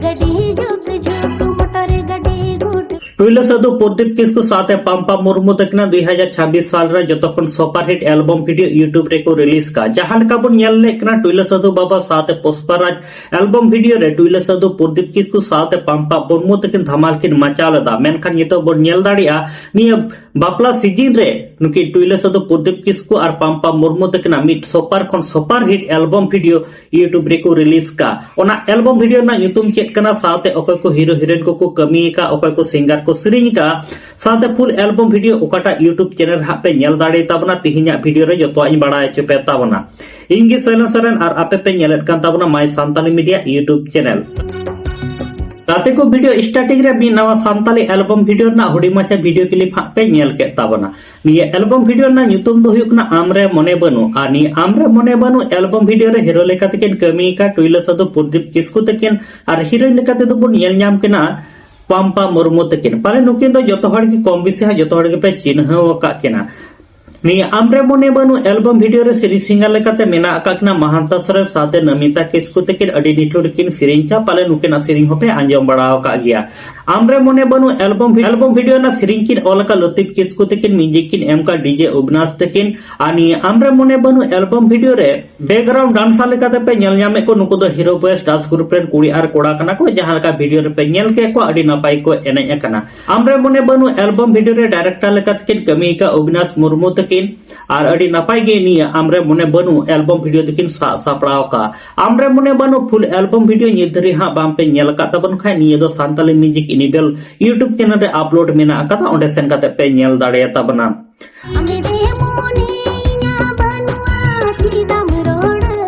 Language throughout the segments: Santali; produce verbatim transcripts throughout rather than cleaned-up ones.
ᱜᱟᱹᱰᱤ ᱡᱩᱜᱽ ᱡᱩᱜᱽ ᱢᱚᱴᱚᱨ ᱜᱟᱹᱰᱤ ᱜᱩᱰ ᱴᱩᱭᱞᱟᱹ ᱥᱟᱹᱫᱷᱩ ᱯᱨᱚᱫᱤᱯ ᱠᱤᱥᱠᱩ ᱥᱟᱶᱛᱮ ᱯᱟᱢᱯᱟ ᱢᱩᱨᱢᱩ ᱛᱟᱹᱠᱤᱱᱟᱜ ᱫᱩ ᱦᱟᱡᱟᱨ ᱪᱷᱟᱵᱵᱤᱥ ᱥᱟᱞ ᱨᱮ ᱡᱚᱛᱚ ᱠᱷᱚᱱ super hit album video YouTube ᱨᱮᱠᱚ ᱨᱤᱞᱤᱡᱽ ᱠᱟᱜᱼᱟ᱾ ᱡᱟᱦᱟᱸ ᱞᱮᱠᱟ ᱵᱚᱱ ᱧᱮᱞ ᱞᱮᱫ ᱠᱟᱱᱟ, ᱴᱩᱭᱞᱟᱹ ᱥᱟᱹᱫᱷᱩ ᱵᱟᱵᱟ ᱥᱟᱶᱛᱮ ᱯᱩᱥᱯᱟ ᱨᱟᱡᱽ ᱮᱞᱵᱚᱢ ᱵᱷᱤᱰᱤᱭᱳ ᱨᱮ ᱴᱩᱭᱞᱟᱹ ᱥᱟᱹᱫᱷᱩ ᱯᱨᱚᱫᱤᱯ ᱠᱤᱥᱠᱩ ᱥᱟᱶᱛᱮ ᱯᱟᱢᱯᱟ ᱢᱩᱨᱢᱩ ᱛᱟᱹᱠᱤᱱ ᱫᱷᱟᱢᱟᱞ ᱠᱤᱱ ᱢᱟᱪᱟᱣ ᱞᱮᱫᱟ᱾ ᱢᱮᱱᱠᱷᱟᱱ ᱱᱤᱛᱚᱜ ᱵᱚᱱ ᱧᱮᱞ ᱫᱟᱲᱮᱭᱟᱜᱼᱟ, ᱱᱤᱭᱟᱹ ᱵᱟᱯᱞᱟ ᱥᱤᱡᱤᱱ ᱨᱮ ᱱᱩᱠᱤᱱ ᱴᱩᱭᱞᱟᱹ ᱥᱟᱹᱫᱷᱩ ᱯᱨᱚᱫᱤᱯ ᱠᱤᱥᱠᱩ ᱟᱨ ᱯᱟᱢᱯᱟ ᱢᱩᱨᱢᱩ ᱛᱟᱹᱠᱤᱱᱟᱜ ᱢᱤᱫ ᱥᱩᱯᱟᱨ ᱠᱷᱚᱱ super hit album video YouTube ᱨᱮᱠᱚ ᱨᱤᱞᱤᱡᱽ ᱠᱟᱜᱼᱟ᱾ ᱚᱱᱟ ᱮᱞᱵᱚᱢ ᱵᱷᱤᱰᱤᱭᱳ ᱨᱮᱱᱟᱜ ᱧᱩᱛᱩᱢ ᱪᱮᱫ ᱠᱟᱱᱟ, ᱥᱟᱶᱛᱮ ᱚᱠᱚᱭ ᱠᱚ ᱦᱤᱨᱳ ᱦᱤᱨᱳᱭᱤᱱ ᱠᱚᱠᱚ ᱠᱟᱹᱢᱤ ᱟᱠᱟᱫ, ᱚᱠᱚᱭ ᱠᱚ ᱥᱤᱝᱜᱟᱨ ᱠᱚ ᱥᱮᱨᱮᱧ ᱟᱠᱟᱫᱼᱟ, ᱥᱟᱶᱛᱮ ᱯᱷᱩᱞ ᱮᱞᱵᱚᱢ ᱵᱷᱤᱰᱤᱭᱳ ᱚᱠᱟᱴᱟᱜ YouTube ᱪᱮᱱᱮᱞ ᱦᱟᱸᱜ ᱯᱮ ᱧᱮᱞ ᱫᱟᱲᱮ ᱛᱟᱵᱚᱱᱟ, ᱛᱤᱦᱤᱧᱟᱜ ᱵᱷᱤᱰᱤᱭᱳ ᱨᱮ ᱡᱚᱛᱚᱣᱟᱜ ᱤᱧ ᱵᱟᱲᱟᱭ ᱦᱚᱪᱚ ᱯᱮ ᱛᱟᱵᱚᱱᱟ᱾ ᱤᱧ ᱜᱮ ᱥᱚᱭᱞᱚᱱ ᱥᱚᱨᱮᱱ ᱟᱨ ᱟᱯᱮ ᱯᱮ ᱧᱮᱞᱮᱫ ᱠᱟᱱ ᱛᱟᱵᱚᱱᱟ My Santali Media YouTube channel. ᱜᱟᱛᱮ ᱠᱚ, ᱵᱷᱤᱰᱤᱭᱳ ᱥᱴᱟᱨᱴᱤᱝ ᱨᱮ ᱢᱤᱫ ᱱᱟᱣᱟ ᱥᱟᱱᱛᱟᱞᱤ ᱮᱞᱵᱚᱢ ᱵᱷᱤᱰᱤᱭᱳ ᱨᱮᱱᱟᱜ ᱦᱩᱰᱤᱧ ᱢᱟᱪᱷᱟ ᱵᱷᱤᱰᱤᱭᱳ ᱠᱞᱤᱯ ᱦᱟᱸᱜ ᱯᱮ ᱧᱮᱞ ᱠᱮᱫ ᱛᱟᱵᱚᱱᱟ᱾ ᱱᱤᱭᱟᱹ ᱮᱞᱵᱚᱢ ᱵᱷᱤᱰᱤᱭᱳ ᱨᱮᱱᱟᱜ ᱧᱩᱛᱩᱢ ᱫᱚ ᱦᱩᱭᱩᱜ ᱠᱟᱱᱟ ᱟᱢᱨᱮ ᱢᱚᱱᱮ ᱵᱟᱹᱱᱩᱜ᱾ ᱟᱨ ᱱᱤᱭᱟᱹ ᱟᱢᱨᱮ ᱢᱚᱱᱮ ᱵᱟᱹᱱᱩᱜ ᱮᱞᱵᱚᱢ ᱵᱷᱤᱰᱤᱭᱳ ᱨᱮ ᱦᱤᱨᱳ ᱞᱮᱠᱟ ᱛᱮᱠᱤᱱ ᱠᱟᱹᱢᱤ ᱟᱠᱟᱫ ᱴᱩᱭᱞᱟᱹ ᱥᱟᱹᱫᱷᱩ ᱯᱨᱚᱫᱤᱯ ᱠᱤᱥᱠᱩ ᱛᱟᱹᱠᱤᱱ ᱟᱨ ᱦᱤᱨᱳᱭᱤᱱ ᱞᱮᱠᱟ ᱛᱮᱫᱚ ᱵᱚᱱ ᱧᱮᱞ ᱧᱟᱢ ᱠᱤᱱᱟ ᱯᱟᱢᱯᱟ ᱢᱩᱨᱢᱩ ᱛᱟᱹᱠᱤᱱ᱾ ᱯᱟᱞᱮ ᱱᱩᱠᱤᱱ ᱫᱚ ᱡᱚᱛᱚ ᱦᱚᱲ ᱜᱮ ᱠᱚᱢ ᱵᱮᱥᱤ ᱦᱟᱸᱜ ᱡᱚᱛᱚ ᱦᱚᱲ ᱜᱮᱯᱮ ᱪᱤᱱᱦᱟᱹᱣ ᱟᱠᱟᱫ ᱠᱤᱱᱟ᱾ ᱱᱤᱭᱟᱹ ᱟᱢᱨᱮ ᱢᱚᱱᱮ ᱵᱟᱹᱱᱩᱜ ᱮᱞᱵᱚᱢ ᱵᱷᱤᱰᱤᱭᱳ ᱨᱮ ᱥᱮᱨᱮᱧ ᱥᱤᱝᱜᱟᱨ ᱞᱮᱠᱟᱛᱮ ᱢᱮᱱᱟᱜ ᱟᱠᱟᱫ ᱠᱤᱱᱟ ᱢᱟᱦᱟᱱᱛᱟ ᱥᱚᱨᱮᱱ ᱥᱟᱶᱛᱮ ᱱᱚᱢᱤᱛᱟ ᱠᱤᱥᱠᱩ ᱛᱟᱹᱠᱤᱱ᱾ ᱟᱹᱰᱤ ᱱᱤᱴᱷᱩᱨ ᱠᱤᱱ ᱥᱮᱨᱮᱧ ᱠᱟᱜᱼᱟ, ᱯᱟᱞᱮ ᱱᱩᱠᱤᱱᱟᱜ ᱥᱮᱨᱮᱧ ᱦᱚᱸᱯᱮ ᱟᱸᱡᱚᱢ ᱵᱟᱲᱟ ᱟᱠᱟᱫ ᱜᱮᱭᱟ᱾ ᱟᱢᱨᱮ ᱢᱚᱱᱮ ᱵᱟᱹᱱᱩᱜ ᱮᱞᱵᱚᱢ ᱵᱷᱤ-, ᱮᱞᱵᱚᱢ ᱵᱷᱤᱰᱤᱭᱳ ᱨᱮᱱᱟᱜ ᱥᱮᱨᱮᱧ ᱠᱤᱱ ᱚᱞ ᱟᱠᱟᱫ ᱞᱚᱛᱤᱯ ᱠᱤᱥᱠᱩ ᱛᱟᱹᱠᱤᱱ, ᱢᱤᱣᱡᱤᱠ ᱠᱤᱱ ᱮᱢ ᱟᱠᱟᱫ ᱰᱤᱡᱮ ᱚᱵᱤᱱᱟᱥ ᱛᱟᱹᱠᱤᱱ᱾ ᱟᱨ ᱱᱤᱭᱟᱹ ᱟᱢᱨᱮ ᱢᱚᱱᱮ ᱵᱟᱹᱱᱩᱜ ᱮᱞᱵᱚᱢ ᱵᱷᱤᱰᱤᱭᱳ ᱨᱮ ᱵᱮᱠᱜᱨᱟᱣᱩᱱᱰ ᱰᱟᱱᱥᱟᱨ ᱞᱮᱠᱟᱛᱮ ᱯᱮ ᱧᱮᱞ ᱧᱟᱢᱮᱫ ᱠᱚ, ᱱᱩᱠᱩ ᱫᱚ ᱦᱤᱨᱳ ᱵᱚᱭᱮᱥ ᱰᱟᱱᱥ ᱜᱨᱩᱯ ᱨᱮᱱ ᱠᱩᱲᱤ ᱟᱨ ᱠᱚᱲᱟ ᱠᱟᱱᱟ ᱠᱚ, ᱡᱟᱦᱟᱸ ᱞᱮᱠᱟ ᱵᱷᱤᱰᱤᱭᱳ ᱨᱮᱯᱮ ᱧᱮᱞ ᱠᱮᱫ ᱠᱚᱣᱟ, ᱟᱹᱰᱤ ᱱᱟᱯᱟᱭ ᱠᱚ ᱮᱱᱮᱡ ᱟᱠᱟᱱᱟ᱾ ᱟᱢᱨᱮ ᱢᱚᱱᱮ ᱵᱟᱹᱱᱩᱜ ᱮᱞᱵᱚᱢ ᱵᱷᱤᱰᱤᱭᱳ ᱨᱮ ᱰᱟᱭᱨᱮᱠᱴᱚᱨ ᱞᱮᱠᱟ ᱛᱮᱠᱤᱱ ᱠᱟᱹᱢᱤ ᱟᱠᱟᱫ ᱚᱵᱤᱱᱟᱥ ᱢᱩᱨᱢᱩ ᱛᱟᱹᱠᱤᱱ, ᱟᱨ ᱟᱹᱰᱤ ᱱᱟᱯᱟᱭ ᱜᱮ ᱱᱤᱭᱟᱹ ᱟᱢᱨᱮ ᱢᱚᱱᱮ ᱵᱟᱹᱱᱩᱜ ᱮᱞᱵᱚᱢ ᱵᱷᱤᱰᱤᱭᱳ ᱛᱟᱹᱠᱤᱱ ᱥᱟᱵ ᱥᱟᱯᱲᱟᱣ ᱟᱠᱟᱫ᱾ ᱟᱢᱨᱮ ᱢᱚᱱᱮ ᱵᱟᱹᱱᱩᱜ ᱯᱷᱩᱞ ᱮᱞᱵᱚᱢ ᱵᱷᱤᱰᱤᱭᱳ ᱱᱤᱛ ᱫᱷᱟᱹᱨᱤᱡ ᱦᱟᱸᱜ ᱵᱟᱝ ᱯᱮ ᱧᱮᱞ ᱟᱠᱟᱫ ᱛᱟᱵᱚᱱ ᱠᱷᱟᱱ, ᱱᱤᱭᱟᱹ ᱫᱚ ᱥᱟᱱᱛᱟᱞᱤ ᱢᱤᱣᱡᱤᱠ ᱤᱱᱤᱵᱮᱞ YouTube ᱪᱮᱱᱮᱞ ᱨᱮ ᱟᱯᱞᱳᱰ ᱢᱮᱱᱟᱜ ᱟᱠᱟᱫᱟ, ᱚᱸᱰᱮ ᱥᱮᱱ ᱠᱟᱛᱮ ᱯᱮ ᱧᱮᱞ ᱫᱟᱲᱮᱭᱟᱛᱟ ᱵᱚᱱᱟ᱾ ᱟᱢᱨᱮ ᱢᱚᱱᱮᱭᱟ ᱵᱟᱹᱱᱩᱜᱼᱟ, ᱪᱮᱫᱟᱢ ᱨᱚᱲ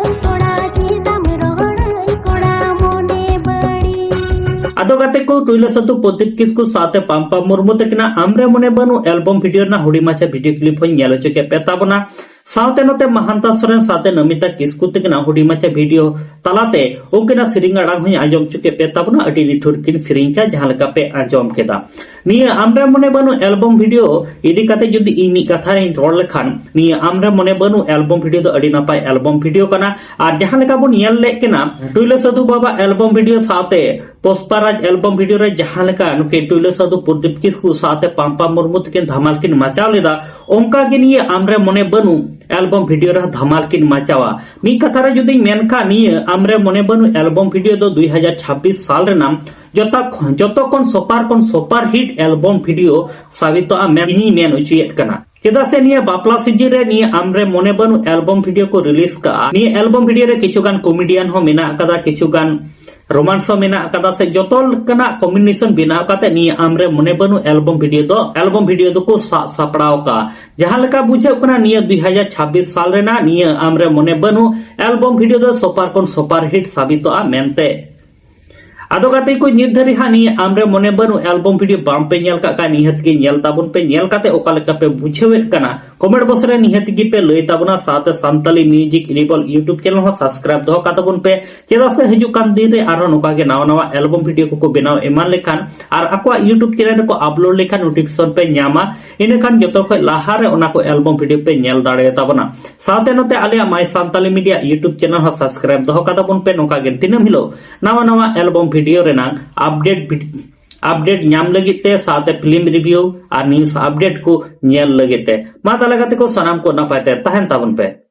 ᱠᱚᱲᱟ, ᱪᱮᱫᱟᱢ ᱨᱚᱲ ᱠᱚᱲᱟ, ᱢᱚᱱᱮ ᱵᱟᱹᱲᱤᱡ᱾ ᱟᱫᱚ ᱜᱟᱛᱮ ᱠᱚ, ᱴᱩᱭᱞᱟᱹ ᱥᱟᱹᱫᱷᱩ ᱯᱨᱚᱫᱤᱯ ᱠᱤᱥᱠᱩ ᱥᱟᱶᱛᱮ ᱯᱟᱢᱯᱟ ᱢᱩᱨᱢᱩ ᱛᱟᱹᱠᱤᱱᱟᱜ ᱟᱢᱨᱮ ᱢᱚᱱᱮ ᱵᱟᱹᱱᱩᱜ ᱮᱞᱵᱚᱢ ᱵᱷᱤᱰᱤᱭᱳ ᱨᱮᱱᱟᱜ ᱦᱩᱰᱤᱧ ᱢᱟᱪᱷᱟ ᱵᱷᱤᱰᱤᱭᱳ ᱠᱞᱤᱯ ᱦᱚᱸᱧ ᱧᱮᱞ ᱦᱚᱪᱚ ᱠᱮᱫ ᱯᱮ ᱛᱟᱵᱚᱱᱟ᱾ ᱥᱟᱶᱛᱮ ᱱᱚᱛᱮ ᱢᱟᱦᱟᱱᱛᱟ ᱥᱚᱨᱮᱱ ᱥᱟᱶᱛᱮ ᱱᱚᱢᱤᱛᱟ ᱠᱤᱥᱠᱩ ᱛᱟᱹᱠᱤᱱᱟᱜ ᱦᱩᱰᱤᱧ ᱢᱟᱪᱷᱟ ᱵᱷᱤᱰᱤᱭᱳ ᱛᱟᱞᱟᱛᱮ ᱩᱱᱠᱤᱱᱟᱜ ᱥᱮᱨᱮᱧ ᱟᱲᱟᱝ ᱦᱚᱸᱧ ᱟᱸᱡᱚᱢ ᱦᱚᱪᱚ ᱠᱮᱫ ᱯᱮ ᱛᱟᱵᱚᱱᱟ᱾ ᱟᱹᱰᱤ ᱱᱤᱴᱷᱩᱨ ᱠᱤᱱ ᱥᱮᱨᱮᱧ ᱠᱟᱜ, ᱡᱟᱦᱟᱸ ᱞᱮᱠᱟ ᱯᱮ ᱟᱸᱡᱚᱢ ᱠᱮᱫᱟ᱾ ᱱᱤᱭᱟᱹ ᱟᱢᱨᱮ ᱢᱚᱱᱮ ᱵᱟᱹᱱᱩᱜ ᱮᱞᱵᱚᱢ ᱵᱷᱤᱰᱤᱭᱳ ᱤᱫᱤ ᱠᱟᱛᱮ ᱡᱩᱫᱤ ᱤᱧ ᱢᱤᱫ ᱠᱟᱛᱷᱟᱧ ᱨᱚᱲ ᱞᱮᱠᱷᱟᱱ, ᱱᱤᱭᱟᱹ ᱟᱢᱨᱮ ᱢᱚᱱᱮ ᱵᱟᱹᱱᱩᱜ ᱮᱞᱵᱚᱢ ᱵᱷᱤᱰᱤᱭᱳ ᱫᱚ ᱟᱹᱰᱤ ᱱᱟᱯᱟᱭ ᱮᱞᱵᱚᱢ ᱵᱷᱤᱰᱤᱭᱳ ᱠᱟᱱᱟ᱾ ᱟᱨ ᱡᱟᱦᱟᱸ ᱞᱮᱠᱟ ᱵᱚᱱ ᱧᱮᱞ ᱞᱮᱫ ᱠᱤᱱᱟ ᱴᱩᱭᱞᱟᱹ ᱥᱟᱹᱫᱷᱩ ᱵᱟᱵᱟ ᱮᱞᱵᱚᱢ ᱵᱷᱤᱰᱤᱭᱳ ᱥᱟᱶᱛᱮ ᱯᱩᱥᱯᱟᱨᱟᱡᱽ ᱮᱞᱵᱚᱢ ᱵᱷᱤᱰᱤᱭᱳ ᱨᱮ ᱡᱟᱦᱟᱸ ᱞᱮᱠᱟ ᱱᱩᱠᱤᱱ ᱴᱩᱭᱞᱟᱹ ᱥᱟᱹᱫᱷᱩ ᱯᱨᱚᱫᱤᱯ ᱠᱤᱥᱠᱩ ᱥᱟᱶᱛᱮ ᱯᱟᱢᱯᱟ ᱢᱩᱨᱢᱩ ᱛᱟᱹᱠᱤᱱ ᱫᱷᱟᱢᱟᱞ ᱠᱤᱱ ᱢᱟᱪᱟᱣ ᱞᱮᱫᱟ, ᱚᱱᱠᱟ ᱜᱮ ᱱᱤᱭᱟᱹ ᱟᱢᱨᱮ ᱢᱚᱱᱮ ᱵᱟᱹᱱᱩᱜ ᱮᱞᱵᱚᱢ ᱵᱷᱤᱰᱤᱭᱳ ᱨᱮᱦᱚᱸ ᱫᱷᱟᱢᱟᱞ ᱠᱤᱱ ᱢᱟᱪᱟᱣᱟ᱾ ᱢᱤᱫ ᱠᱟᱛᱷᱟ ᱨᱮ ᱡᱩᱫᱤᱧ ᱢᱮᱱ ᱠᱷᱟᱱ, ᱱᱤᱭᱟᱹ ᱟᱢᱨᱮ ᱢᱚᱱᱮ ᱵᱟᱹᱱᱩᱜ ᱮᱞᱵᱚᱢ ᱵᱷᱤᱰᱤᱭᱳ ᱫᱚ ᱫᱩᱭ ᱦᱟᱡᱟᱨ ᱪᱷᱟᱵᱵᱤᱥ ᱥᱟᱞ ᱨᱮᱱᱟᱜ ᱡᱚᱛᱚ ᱠᱷᱚᱱ, ᱡᱚᱛᱚ ᱠᱷᱚᱱ ᱥᱩᱯᱟᱨ ᱠᱷᱚᱱ ᱥᱩᱯᱟᱨ ᱦᱤᱴ ᱮᱞᱵᱚᱢ ᱵᱷᱤᱰᱤᱭᱳ ᱥᱟᱵᱤᱛᱚᱜᱼᱟ ᱢᱮᱱ ᱤᱧᱤᱧ ᱢᱮᱱ ᱦᱚᱪᱚᱭᱮᱫ ᱠᱟᱱᱟ᱾ ᱪᱮᱫᱟᱜ ᱥᱮ ᱱᱤᱭᱟᱹ ᱵᱟᱯᱞᱟ ᱥᱤᱡᱤᱱ ᱨᱮ ᱱᱤᱭᱟᱹ ᱟᱢᱨᱮ ᱢᱚᱱᱮ ᱵᱟᱹᱱᱩᱜ ᱮᱞᱵᱚᱢ ᱵᱷᱤᱰᱤᱭᱳ ᱠᱚ ᱨᱤᱞᱤᱡᱽ ᱠᱟᱜᱼᱟ᱾ ᱱᱤᱭᱟᱹ ᱮᱞᱵᱚᱢ ᱵᱷᱤᱰᱤᱭᱳ ᱨᱮ ᱠᱤᱪᱷᱩ ᱜᱟᱱ ᱠᱚᱢᱮᱰᱤᱭᱟᱱ ᱦᱚᱸ ᱢᱮᱱᱟᱜ ᱟᱠᱟᱫᱟ, ᱠᱤᱪᱷᱩ ᱜᱟᱱ ᱨᱳᱢᱟᱱᱥ ᱦᱚᱸ ᱢᱮᱱᱟᱜ ᱟᱠᱟᱫᱟ, ᱥᱮ ᱡᱚᱛᱚ ᱞᱮᱠᱟᱱᱟᱜ ᱠᱚᱢᱵᱤᱱᱮᱥᱚᱱ ᱵᱮᱱᱟᱣ ᱠᱟᱛᱮ ᱱᱤᱭᱟᱹ ᱟᱢᱨᱮ ᱢᱚᱱᱮ ᱵᱟᱹᱱᱩᱜ ᱮᱞᱵᱚᱢ ᱵᱷᱤᱰᱤᱭᱳ ᱫᱚ, ᱮᱞᱵᱚᱢ ᱵᱷᱤᱰᱤᱭᱳ ᱫᱚᱠᱚ ᱥᱟᱵ ᱥᱟᱯᱲᱟᱣ ᱠᱟᱜᱼᱟ᱾ ᱡᱟᱦᱟᱸ ᱞᱮᱠᱟ ᱵᱩᱡᱷᱟᱹᱜ ᱠᱟᱱᱟ, ᱱᱤᱭᱟᱹ ᱫᱩᱭ ᱦᱟᱡᱟᱨ ᱪᱷᱟᱵᱵᱤᱥ ᱥᱟᱞ ᱨᱮᱱᱟᱜ ᱱᱤᱭᱟᱹ ᱟᱢᱨᱮ ᱢᱚᱱᱮ ᱵᱟᱹᱱᱩᱜ ᱮᱞᱵᱚᱢ ᱵᱷᱤᱰᱤᱭᱳ ᱫᱚ ᱥᱩᱯᱟᱨ ᱠᱷᱚᱱ ᱥᱩᱯᱟᱨ ᱦᱤᱴ ᱥᱟᱵᱤᱛᱚᱜᱼᱟ ᱢᱮᱱᱛᱮ᱾ ᱟᱫᱚ ᱜᱟᱛᱮ ᱠᱚ, ᱱᱤᱛ ᱫᱷᱟᱹᱨᱤᱡ ᱦᱟᱸᱜ ᱱᱤᱭᱟᱹ ᱟᱢᱨᱮ ᱢᱚᱱᱮ ᱵᱟᱹᱱᱩᱜ ᱮᱞᱵᱚᱢ ᱵᱷᱤᱰᱤᱭᱳ ᱵᱟᱝ ᱯᱮ ᱧᱮᱞ ᱠᱟᱜ ᱠᱷᱟᱱ, ᱱᱤᱦᱟᱹᱛ ᱜᱮ ᱧᱮᱞ ᱛᱟᱵᱚᱱ ᱯᱮ᱾ ᱧᱮᱞ ᱠᱟᱛᱮ ᱚᱠᱟ ᱞᱮᱠᱟ ᱯᱮ ᱵᱩᱡᱷᱟᱹᱣᱮᱫ ᱠᱟᱱᱟ, ᱠᱚᱢᱮᱱᱴ ᱵᱚᱠᱥ ᱨᱮ ᱱᱤᱦᱟᱹᱛ ᱜᱮ ᱯᱮ ᱞᱟᱹᱭ ᱛᱟᱵᱚᱱᱟ᱾ ᱥᱟᱶᱛᱮ ᱥᱟᱱᱛᱟᱞᱤ ᱢᱤᱭᱩᱡᱤᱠ ᱨᱤᱵᱚᱞ YouTube ᱪᱮᱱᱮᱞ ᱦᱚᱸ ᱥᱟᱵᱥᱠᱨᱟᱭᱤᱵ ᱫᱚᱦᱚ ᱠᱟᱛᱟ ᱵᱚᱱ ᱯᱮ᱾ ᱪᱮᱫᱟᱜ ᱥᱮ ᱦᱤᱡᱩᱜ ᱠᱟᱱ ᱫᱤᱱ ᱨᱮ ᱟᱨᱦᱚᱸ ᱱᱚᱝᱠᱟ ᱜᱮ ᱱᱟᱣᱟ ᱱᱟᱣᱟ ᱮᱞᱵᱚᱢ ᱵᱷᱤᱰᱤᱭᱳ ᱠᱚᱠᱚ ᱵᱮᱱᱟᱣ ᱮᱢᱟᱱ ᱞᱮᱠᱷᱟᱱ ᱟᱨ ᱟᱠᱚᱣᱟᱜ YouTube ᱪᱮᱱᱮᱞ ᱨᱮᱠᱚ ᱟᱯᱞᱳᱰ ᱞᱮᱠᱷᱟᱱ ᱱᱳᱴᱤᱯᱷᱤᱠᱮᱥᱚᱱ ᱯᱮ ᱧᱟᱢᱟ᱾ ᱤᱱᱟᱹᱠᱷᱟᱱ ᱡᱚᱛᱚ ᱠᱷᱚᱱ ᱞᱟᱦᱟ ᱨᱮ ᱚᱱᱟ ᱠᱚ ᱮᱞᱵᱚᱢ ᱵᱷᱤᱰᱤᱭᱳ ᱯᱮ ᱧᱮᱞ ᱫᱟᱲᱮᱭᱟᱛᱟ ᱵᱚᱱᱟ᱾ ᱥᱟᱶᱛᱮ ᱱᱚᱛᱮ ᱟᱞᱮᱭᱟᱜ ᱢᱟᱭ ᱥᱟᱱᱛᱟᱞᱤ ᱢᱤᱰᱤᱭᱟ YouTube ᱪᱮᱱᱮᱞ ᱦᱚᱸ ᱥᱟᱵᱥᱠᱨᱟᱭᱤᱵ ᱫᱚᱦᱚ ᱠᱟᱛᱟ ᱵᱚᱱ ᱯᱮ᱾ ᱱᱚᱝᱠᱟ ᱜᱮ ᱫᱤᱱᱟᱹᱢ ᱦᱤᱞᱳᱜ ᱱᱟᱣᱟ ᱱᱟᱣᱟ ᱮᱞᱵᱚᱢ ᱵᱷᱤᱰᱤᱭᱳ ᱨᱮᱱᱟᱜ ᱟᱯᱰᱮᱴ ᱵᱷᱤᱰ-, ᱟᱯᱰᱮᱴ ᱧᱟᱢ ᱞᱟᱹᱜᱤᱫ ᱛᱮ, ᱥᱟᱶᱛᱮ ᱯᱷᱤᱞᱢ ᱨᱤᱵᱷᱤᱭᱩ ᱟᱨ ᱱᱤᱭᱩᱡ ᱟᱯᱰᱮᱴ ᱠᱚ ᱧᱮᱞ ᱞᱟᱹᱜᱤᱫ ᱛᱮ᱾ ᱢᱟ ᱛᱟᱦᱞᱮ ᱜᱟᱛᱮ ᱠᱚ, ᱥᱟᱱᱟᱢ ᱠᱚ ᱱᱟᱯᱟᱭ ᱛᱮ ᱛᱟᱦᱮᱱ ᱛᱟᱵᱚᱱ ᱯᱮ᱾